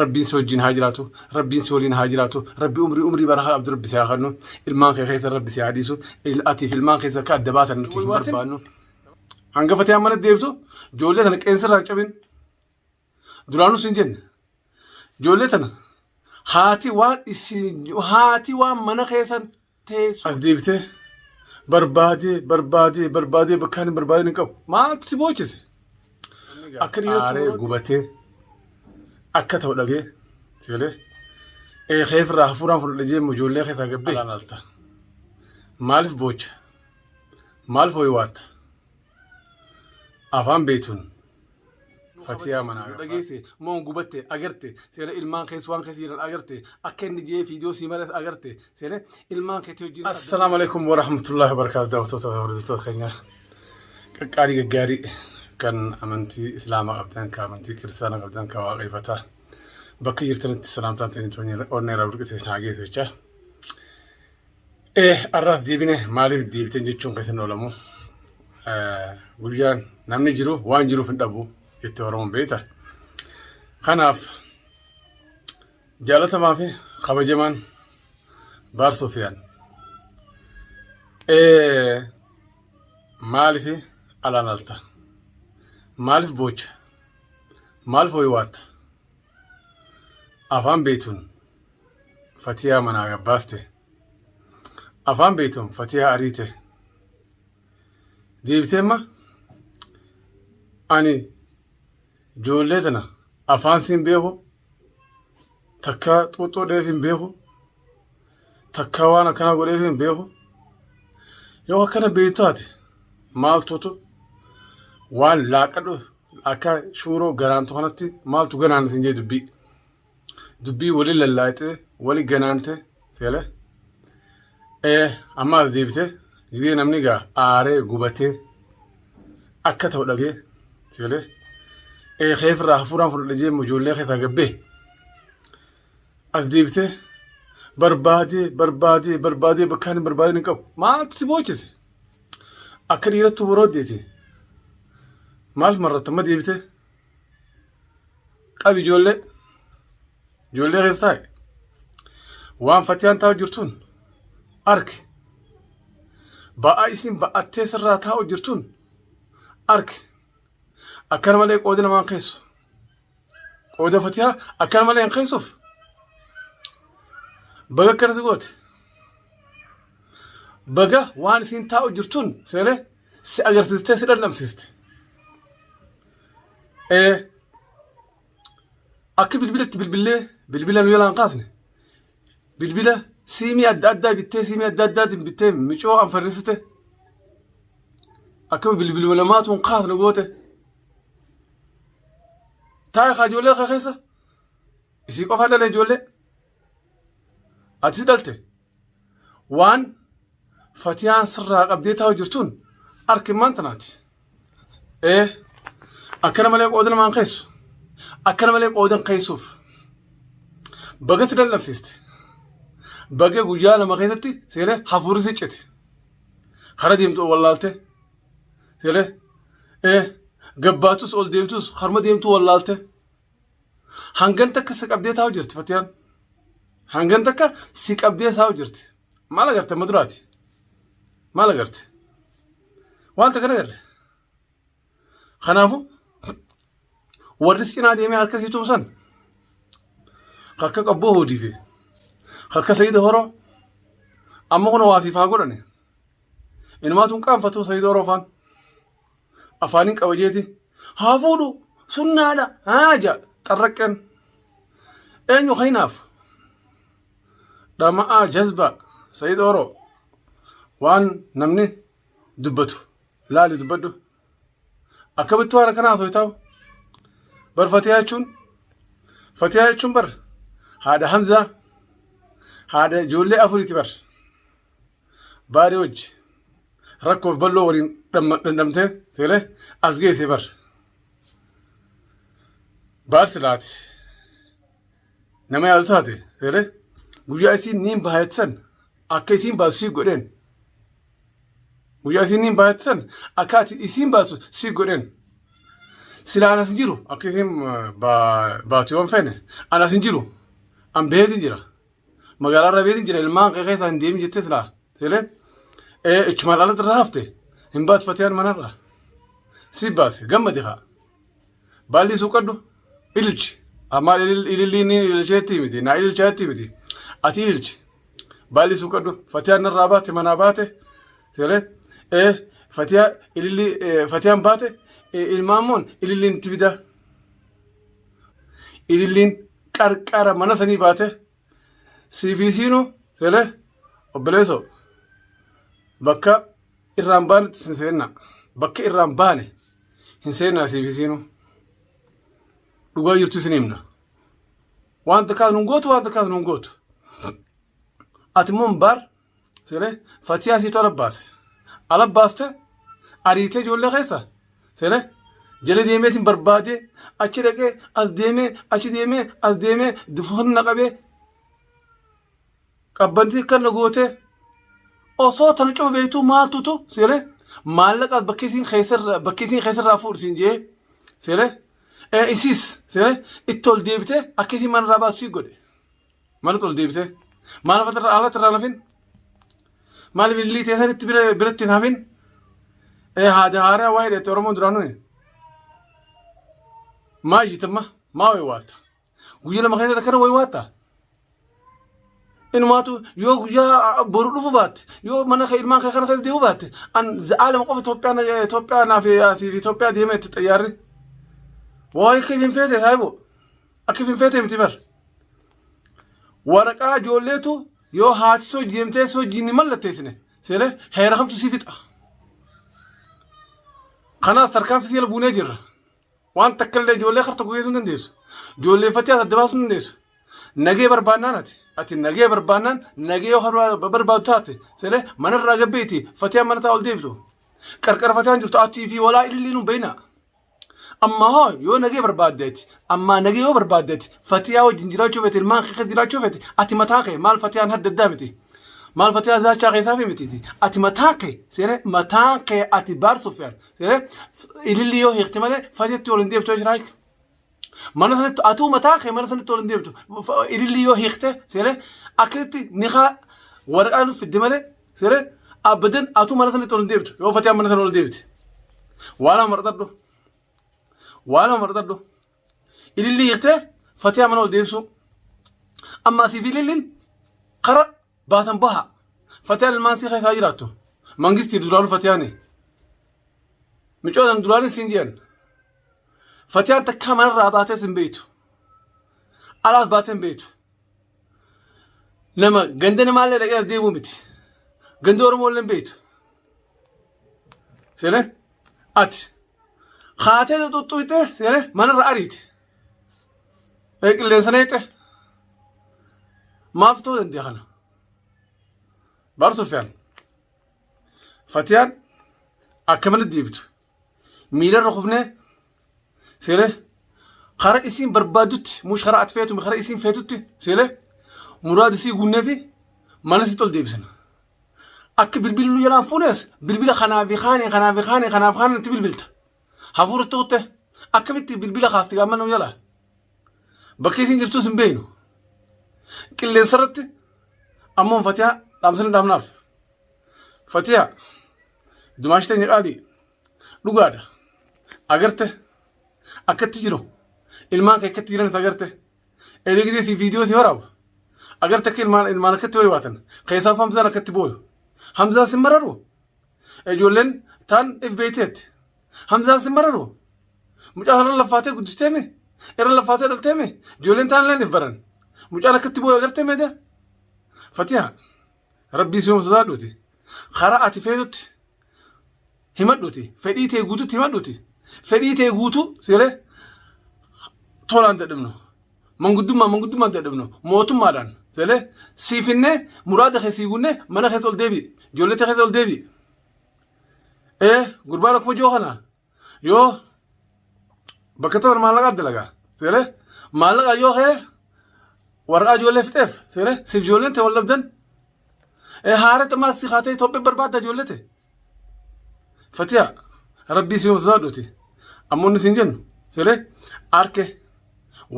Rabbiin si wajjin haa jiraatu. Rabbiin si waliin haa jiraatu. Rabbi umrii umrii barakaa qabdu rabbi si haa kennu. Ilmaan kee keessa rabbi si haa dhiisu. Atiif ilmaan keessa akka adda baatan nuti hin barbaannu. Hanga fatee mana deebtu ijoollee tana qeensa irraa hin cabin. Duraanuu sin jenne. Ijoollee tana haati waan isin haati waan mana keessan teessu. As deebitee barbaadee barbaadee barbaadee bakka hin barbaadin hin qabu. Maaltu si boochise? Akka dhiiratti aaree gubatee akka ta'u dhabee sigalee keefirraa hafuuraan fudhadhe jee ijoollee keessaa gabbee alaan alta. Maaliif boocha? Maaliif ho'iwaatta? Afaan beektuun. Fatiyaa manaa dhageesse moo gubatte agarte seera ilmaan keessa waan keessa jiran agarte akka inni jee fiidiyoo sii maras agarte seera ilmaan keetii wajjin. Assalaamu alaikum warahmatullahi wabarakatuh daawwattoota fi hordoftoota keenya qaqqaalii gaggaarii kan amantii islaamaa qabdan kan amantii kiristaanaa qabdan kan waaqeffataa bakka jirtanitti salaamtaan ta'in onnee irraa burqitee isin haa geessu jechaa. Ee har'aas deebine maaliif deebitan jechuun keessan oolamu. Guyyaan namni jiru waan jiruuf hin dhabu jette Oromoon beekta. Kanaaf jaalatamaa fi kabajamaan Baar Sufiyaan maaliif alaan alta? Maaliif boocha? Maaliif ho'iwaatta? Afaan beektuun Fatiyaa manaa gabbaaste. Afaan beektuun Fatiyaa ariite. Deebitee amma ani ijoollee tana afaan siin beeku takka xuuxxoo dheef hin beeku takka waan akkanaa godheef hin beeku yoo akkana beektu taate maaltutu waan laaqadhu akka shuuroo ganaantu kanatti maaltu ganaan isin jee dubbii. Dubbii wali lallaayxee wali ganaante seele ee amma as deebite gizee namni gaa aaree gubatee akka ta'u dhabee seele ee keefirraa hafuuraan fudhadhe jee ijoollee keessaa gabbee as deebite barbaadee barbaadee barbaadee bakka hin barbaadin hin qabu maaltu si boochise akka dhiirattuu borooddeeti maal marratta amma deebite Qabi ijoollee. Ijoollee keessa taa'i. Waan fatiyaan taa'u jirtuun arki. Ba'aa isin ba'attee sirraa taa'u jirtuun arki. Akkana malee qooda namaan keessu. Qooda fatiyaa akkana malee hin keessuuf. Baga akkana si goote. Baga waan isin taa'u jirtuun seenee si agarsiistee si dhandhamsiiste. Ee akka bilbilatti bilbillee bilbila nu jalaan kaasne bilbila siimii adda addaa bittee siimii adda addaatiin bittee micoo anfarrisite akka bilbiluma lamaatuun kaasne goote taa'e kaa ijoollee kee keessa isii qofaa dhale ijoollee ati dhalte Waan fatiyaan sirraa qabdee taa'u jirtuun arki maan tanaati. Ee akkana malee qooda namaan keessu. Akkana malee qoodan keessuuf. Baga si dadhabsiiste. Baga guyyaa lama keessatti seenee hafuurri si cite. Kara deemtu wallaalte. Seenee ee gabbaatus ol deemtus harma deemtu wallaalte. Hangan takka si qabdee taa'u jirti fatiyaan. Hangan takka si qabdee taa'u jirti. Maal agarte amma duraati? Maal agarte? Waan takka agarre. Kanaafuu warri si cinaa deemee harka si tumsan akka qabboo hoodii fi akka sayida horoo amma kun waa siif haa godhani. Inumaatu hin qaanfatu sayida horoo faan. Afaaniin qaba jeeti. Haa fuudhu sunnaadha haa jaa xarraqqeen. Eenyu kaynaaf dhama'aa jazba Sayid Oro waan namni dubbatu laali dubbadhu. Akkamitti waan akkanaa haasoftaa? Bar Fatiyaa jechuun Fatiyaa jechuun bar haadha Hamzaa haadha ijoollee afuriiti bar. Baarii wajji rakkoof balloo waliin dhandhamtee seelee as geesse bar. Baar silaati nama yaadu taate seelee guyyaa isiin niin baay'atsan akka isiin baasu sii godheen. Guyyaa isiin niin baay'atsan akka ati isiin baasu sii godheen. Silaa anas hin jiru akka isin baatu yoon feene anas hin jiru an beetin jira. Magaalaa irra beetin jira ilmaan kee keessaa hin deemin jettee silaa seelee ichumaan alatti irraa hafte hin baatu fatiyaan manarraa. Si baate gammadi haa. Baalli suuqadhu ililchi. Ammaa ililliin ni ililcheetti miti naa ililchaatti miti ati ililchi. Baalli suuqadhu fatiyaan narraa baate manaa baate seelee fatiyaa ilillii fatiyaan baate ilmaan moon ililliin itti fidaa. Ililliin qarqara mana sanii baate siif isiinu seelee obboleessoo bakka irraan baanetti hin seennaa. Bakka irraan baane hin seennaa siif isiinu. Dhugaa jirtu isin himna. Waan takkaas nun gootu waan takkaas nun gootu. Ati immoo baar seelee fatiyaa siitu ala baase. Ala baaste ariitee ijoollee keessa seelee jala deemeetiin barbaadee achi dhaqee as deemee achi deemee as deemee dufoon na qabee qabbantii kan na gootee osoo tana cufa beektuu maaltutu seelee maallaqa bakka isiin keessarraa bakka isiin keessarraa fuudhu siin jee seelee isiis seelee itti ol deebitee akka isiin manarraa baasu sii godhe. Manatti ol deebitee. Maal afatirra alatti irraa hafin? Maal bililii teessanitti biratti hin hafin? Haada haaraa waa hidhate Oromoon duraanuu. Maa iyyita maa waywaatta? Guyyaa 2 keessatti akkana waywaatta? Inumaatu yoo guyyaa boru dhufu baatte yoo mana kee ilmaan kee kana keessa deemu baatte an za'aa 2 qofa Itoophiyaa Itoophiyaa naaf asiif Itoophiyaa deema itti xayyaarri. Waa akka hin feete saayibo. Akka hin feete miti bar. Waraqaa ijoolleetu yoo haati soo deemtee soo jiinni mallatteessine seelee heera kamtu si fixa. Kanaas tarkaanfii si jala buunee jirra. Waan takka illee ijoollee kar tokko geessuu hin dandeessu. Ijoollee fattii as adda baasuu hin dandeessu. Nagee barbaannaan ati. Ati nagee barbaannaan nagee yoo barbaadu taate seelee manarraa gabbeeti fatiyaan mana taa ol deebitu. Qarqara fatiyaan jirtu atii fi walaa ililliin hin beeyna. Amma hoo yoo nagee barbaaddeeti ammaa nagee yoo barbaaddeeti fatiyaa wajjin jiraachuu feete ilmaan kee keessa jiraachuu feete ati mataa kee maal fatiyaan hadda addaa miti. Maal fatiyaa zaachaa keessaa fi mitiiti. Ati mataa kee seene mataa kee ati baar Sufyaan seene ililli yoo hiikte malee fatiyatti ol hin deebtu jiraak. Mana sanatti atuu mataa kee mana sanatti ol hin deebtu ililli yoo hiikte seene akkasitti nikaa waraqaa nuuf fidde malee seene abadan atuu mana sanatti ol hin deebtu yoo fatiyaan mana sana ol deebite. Waa lama marxadhu. Waa lama marxadhu. Ililli hiiktee fatiyaa mana ol deebisuu. Amma asiif ililliin kara baatan baha. Fatiyaan ilmaan sii keessaa jiraattu. Mangistii duraanuu fatiyaani. Micootan duraanii siin jedhan. Fatiyaan takkaa manarraa baatee hin beektu. Alaas baatee hin beektu. Nama ganda namaallee dhaqee as deemuu miti. Ganda Oromoo illee hin beektu. Seene ati haatee xuxuxxuuxee seene manarra ariite. Qilleensa neexe. Maaf ta'uu danda'a kana? Baar Sufyaan. Fatiyaan akka mana deebitu. Miilarra kufnee seene karaa isiin barbaadutti mush karaa ati feetu karaa isiin feetutti seene muraada isii guunnee fi mana sitti ol deebisna. Akka bilbilli nu jalaan fuunes bilbila kanaa fi kaanii kanaa fi kaanii kanaa fi kaanii itti bilbilta. Hafuura itti kutte akkamitti bilbila kaafti gaama nu jalaa. Bakki isiin jirtus hin beeknu. Qilleensa irratti ammoo Fatiyaa dhaamsa ni dhaamnaaf. Fatiyaa dumaashi teenya qaalii dhugaadha. Agarte akkatti jiru ilmaan kee akkatti jiran agarte. Eegee gisee si viidiyoo si waraabu. Agarte akka ilmaan ilmaan akkatti wayiwaatan. Keessaaf Hamzaan akkatti booyu. Hamzaan si mararu. Ijoolleen taan if beeyteetti. Hamzaan si mararu. Mucaa irra laffaatee guddisteemi. Irra laffaatee dhalteemi. Ijoolleen taan illee if baran. Mucaan akkatti booyu agartee meeda. Fatiha. Rabbii si sodaadhuuti. Karaa ati feetutti himadhuuti. Fedhii tee guututti himadhuuti. Fedhii tee guutuu seeree tolaan dadhabnu. Manguddummaa manguddummaan dadhabnu. Mootummaadhaan seeree siifinnee muraada kee sii guunnee mana keessa ol deebi'i. Ijoollee tee keessa ol deebi'i. Gurbaan akkuma jiru kana yoo bakka tokko maallaqaa dalagaa seeree maallaqa yoo kee waraqaa ijoollee fixeef seeree siif ijoolleen ta'e wal dhabdan haara xamaa si kaatee Itoophiyaa barbaadda ijoollee ta'e. Fatiha rabbii si sodaadhuuti. Ammoo inni siin jennu Sile arke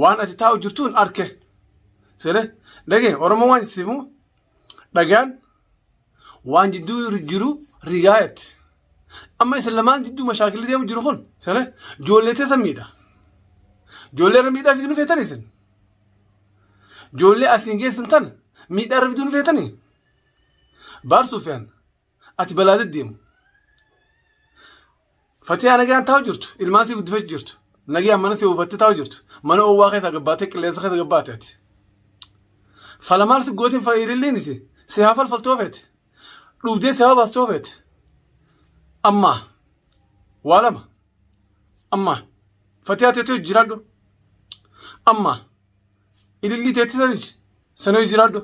waan ati taa'u jirtuun arke. Sile dhagee Oromoo waan siif dhagaan waan jidduu jiru rigaa jette. Amma isin lamaan jidduu mashaakilli deemu jiru kun sile ijoollee teessan miidha. Ijoollee irra miidhaa fiduu feetan isin. Ijoollee asiin geessan tan miidhaa irra fiduu feetanii. Baar Sufiyaan ati balaa deddeemu. Fatiyaa nagaan taa'u jirtu ilmaan sii guddifachuu jirtu nagaan mana sii ufattee taa'u jirtu mana oowwaa keessa gabbaatee qilleensa keessa gabbaate ati. Falamaal si gootiin fayyadilliin isi si haa falfaltoo feete dhuubdee si haa baastoo feete ammaa waa lama ammaa fatiyaa teetee jiraadhu ammaa ilillii teetee sana jiraadhu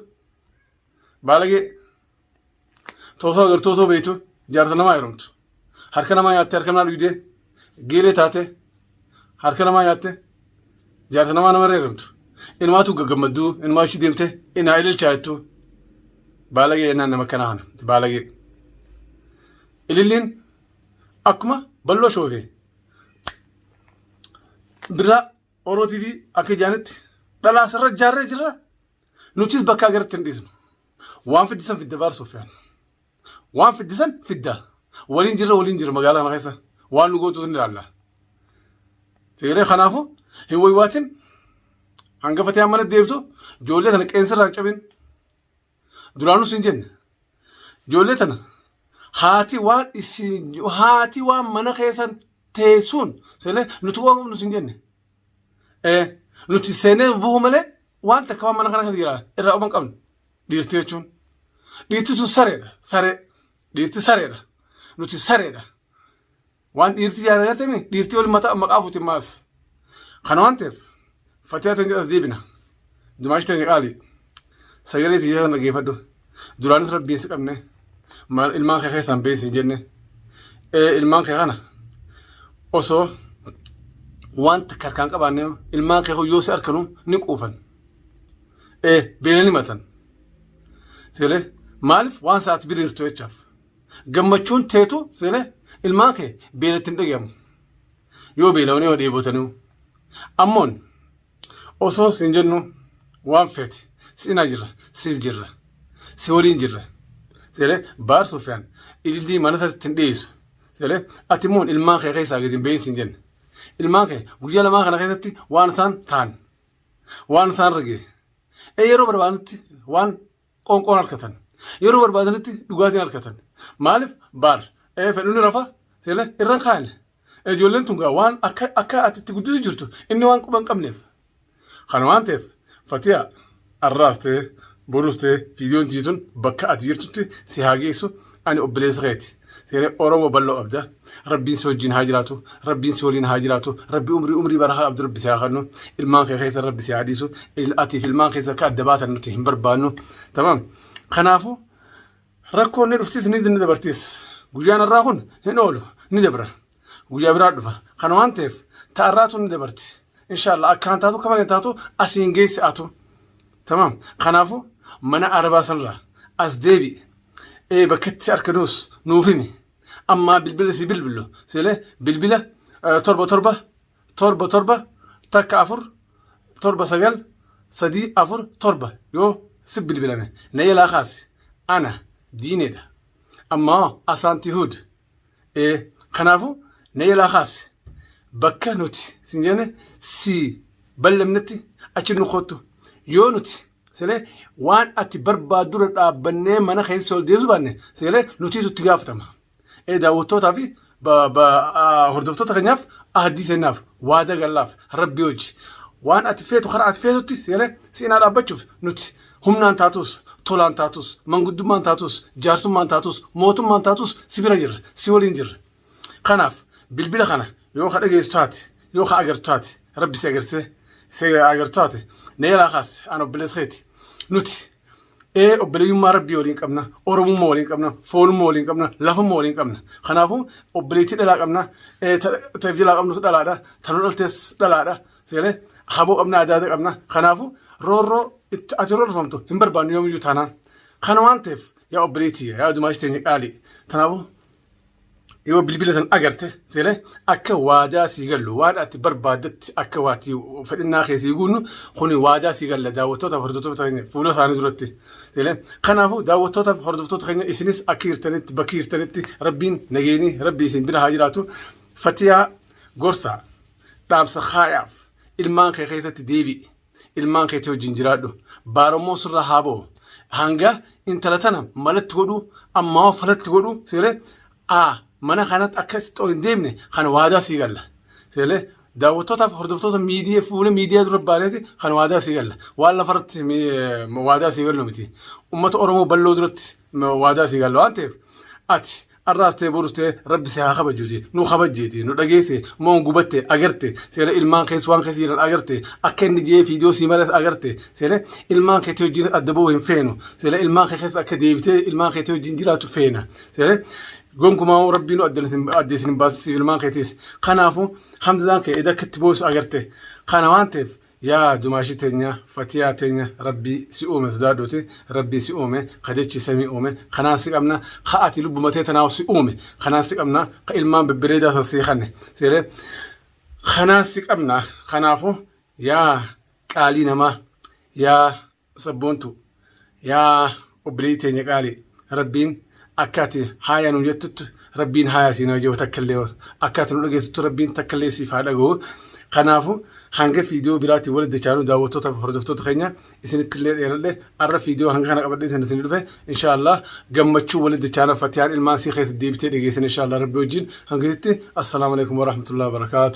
baalagee. Toosoo agartuu osoo beektu jaarsa namaa heerumtu. Harka namaa nyaattee harka namaa dhugdee geelee taatee harka namaa nyaattee jaarsa namaa namarra heerumtu. Inumaatu gaggammadduu inumaa achi deemtee inaa ililchaa jettuu. Baalagee jennaan nama akkanaa kana baalagee. Ililliin akkuma balloo shoofee birraa Oroo TV akka ijaanitti dhalaa asirra ijaarree jirra. Nutis bakka agarratti hin dhiisnu. Waan fiddisan fidda baar Sufyaan. Waan fiddisan fidda. Waliin jirra waliin jirra magaalaa kana keessa. Waan nu gootus ni ilaalla. Seeree kanaafuu hin waywaatin hanga fatee mana deebtu ijoollee tana qeensa irraa hin cabin. Duraanus hin jenne. Ijoollee tana haati waan isin haati waan mana keessan teessuun seeree nuti waan qabnus hin jenne. Nuti seenee bu'uu malee waan takka waan mana kana keessa jira irraa quban qabnu. Dhiirti jechuun. Dhiirti sun sareedha. Saree. Dhiirti sareedha. Nuti sareedha. Waan dhiirti jaan agartee dhiirti waliin mataa maqaa fuuti maas. Kana waan ta'eef fatiyaa ta'e jedhas deebina. Dimaashi ta'e qaali. Sagalee tiyya sana dhaggeeffadhu. Duraanis rabbiin si qabne. Maal ilmaan kee keessaan beesi hin jenne. Ilmaan kee kana osoo waan takka harkaan qabaanne ilmaan kee yoo si harkanu ni quufan. Beela ni matan. Seelee maaliif waan sa'aati bira jirtu jechaaf. Gammachuun teetu seelee ilmaan kee beela ittiin dhagayamu. Yoo beela'anii yoo dheebotanii. Ammoon osoo siin jennu waan feete siinaa jirra siif jirra si waliin jirra. Seelee baar Sufiyaan ilillii mana isaatti hin dhiyeessu. Seelee ati immoo ilmaan kee keessaa gadi hin bahin siin jenna. Ilmaan kee guyyaa lamaan kana keessatti waan isaan ta'an waan isaan rage yeroo barbaadanitti waan qoonqoon harkatan yeroo barbaadanitti dhugaatiin harkatan maaliif baar fedhuun rafa seelee irran kaa'an ijoolleen tun gaa waan akka akka ati itti guddisu jirtu inni waan quba hin qabneef kana waan ta'eef fatiya arraas ta'e borus ta'e viidiyoon tiitun bakka ati jirtutti si haa geessu ani obboleessa keeti. Seeree Oromoo bal'oo qabda. Rabbiin si wajjin haa jiraatu. Rabbiin si waliin haa jiraatu. Rabbi umrii umrii barakaa qabdu rabbi si haa kennu. Ilmaan kee keessa rabbi si haa dhiisu. Atiif ilmaan keessa akka adda baatan nuti hin barbaannu. Tamaam. Kanaafuu rakkoon ni dhuftis ni dabartis. Guyyaan har'aa kun hin oolu ni dabra. Guyyaa biraa dhufa. Kana waan ta'eef ta'arraatu ni dabarti. Inshaallah akkaan taatu akka malee taatu asiin geessi atu. Tamaam. Kanaafuu mana arabaa sanarraa as deebi'i. Ee bakka itti arganuus nuuf himi. Ammaa bilbila si bilbilu. Seelee bilbila 7 7 7 7 takka 4 7 9 3 4 7 yoo si bilbilame na yalaa kaasi. Ana diineedha. Ammaa asaantii huud. Ee kanaafuu na yalaa kaasi. Bakka nuti sin jenne si ballamnetti achi nu kottu. Yoo nuti seelee waan ati barbaaddura dhaabbannee mana keessa ol deebisuu baanne seelee nutiitu itti gaafatama. Ee daawwattootaa fi hordoftoota keenyaaf ahdii seennaaf waada gallaaf rabbii hojii waan ati feetu karaa ati feetutti seelee siinaa dhaabbachuuf nuti humnaan taatus tolaan taatus manguddummaan taatus jaarsummaan taatus mootummaan taatus si bira jirra si waliin jirra. Kanaaf bilbila kana yoo ka dhageessu taate yoo ka agartu taate rabbi si agarsiise si agartu taate na jalaa kaase an obboleessa keeti nuti ee obboleeyyummaa rabbii waliin qabna oromummaa waliin qabna foonummaa waliin qabna lafummaa waliin qabna kanaafuu obboleettii dhalaa qabna ee ta'eef jalaa qabnus dhalaadha tanuu dhaltees dhalaadha seelee haboo qabna adaada qabna kanaafuu roorroo itti ati roorfamtu hin barbaannu yoomiyyuu taanaan kana waan ta'eef yaa obboleettii yaa adumaa ishee teenya qaalii kanaafuu Yoo bilbila san agarte seele akka waadaa sii gallu, waan ati barbaaddetti akka waati fedhinnaa kee sii guunnu, kuni waadaa sii galla daawwattootaaf hordoftoota keenya fuula isaanii duratti seele. Kanaafuu daawwattootaaf hordoftoota keenya, isinis akka jirtanitti, bakki jirtanitti rabbiin nageenyi rabbi isin bira haa jiraatu. Fatiyaa gorsa dhaamsa kaayaaf, ilmaan kee keessatti deebi'i, ilmaan keetii wajjin jiraadhu, baarommoo sirra haa ba'u. Hanga intala tana malatti godhu, ammaa falatti godhu seele a mana kanatti akka itti ol hin deemne kana waadaa sii galla seele. Daawwattootaaf hordoftoota miidiyaa fuula miidiyaa dura baateeti kan waadaa sii galla. Waan lafarratti waadaa sii gallu miti, ummata Oromoo bal'oo duratti waadaa sii galla waan ta'eef, ati arraas ta'e borus ta'e rabbi si haa kabajuuti, nu kabajjeeti, nu dhageesse moon gubatte agarte seera, ilmaan keessa waan keessa jiran agarte, akka inni jee fiidiyoo sii maras agarte seera. Ilmaan keetii wajjin adda ba'uu hin feenu seera, ilmaan kee keessa akka deebitee ilmaan keetii wajjin jiraatu feena seera. Gonkumaa rabbiin adda isin hin baasisiif ilmaan keetiis. Kanaafuu hamzaan kee eda akka itti boosu agarte kana waan ta'eef, yaa dumaashii teenya, Fatiyaa teenya, rabbii si uume sodaadhuuti. Rabbii si uume, kajechi samii uume kanaan si qabna, ka ati lubbumatee tanaaf si uume kanaan si qabna, ka ilmaan bebbereedaa san sii kanne seeree kanaan si qabna. Kanaafu yaa qaalii namaa, yaa sabboontu, yaa obboleettii teenya qaalii, rabbiin akka ati haaya nu jettutti rabbiin haaya siin hojii takka illee, akka ati nu dhageessuttu rabbiin takka illee siif haa dhaga'u. Kanaafu hanga fiidiyoo biraatiin walitti dachaanu, daawwattoota fi hordoftoota keenya, isinitti illee dheeradhe. Arra fiidiyoo hanga kana qabadhee isin isin dhufe. Inshaallah gammachuu walitti dachaana, Fatiyaan ilmaan sii keessa deebitee dhageessan inshaallah rabbi wajjin. Hangasitti assalaamu alaikum warahmatullahi wabarakaatu.